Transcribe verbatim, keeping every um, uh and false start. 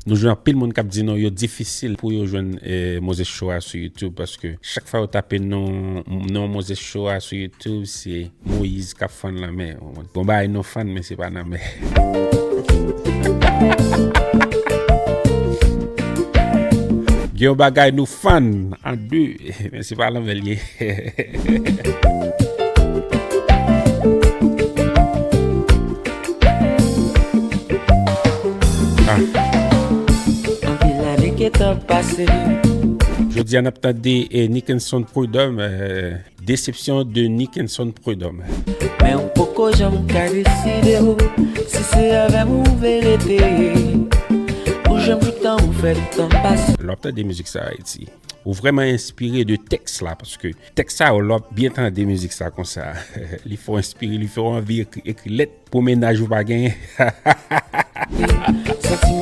Nou jwenn anpil moun k ap di non, yo difisil pou yo jwenn eh, Moses Show a sou YouTube, paske chak fwa yo tape non, non Moses Show a sou YouTube, se Moïse k ap fann lanmè. Gon bagay nou fann, men se pa nan mè. Gen yon bagay nou fann an de, men se pa lanmè l ye. Ah. Anpil ane gentan pase. Jodi a n ap tande eh, Nickenson Prud'homme, eh, Déception de Nickenson Prud'homme. Men ou poko janm ka deside w si se avè m ou vle rete. Ou janm joutan ou fè tan pase. Lè w ap tande mizik sa Ayiti, ou vrèman enspire de tèks la, paske tèks sa yo, lè w ap byen tande mizik sa konsa, li fè w enspire, li fè w anvi ekri, ekri lèt pou mennaj ou pa genyen. Santiman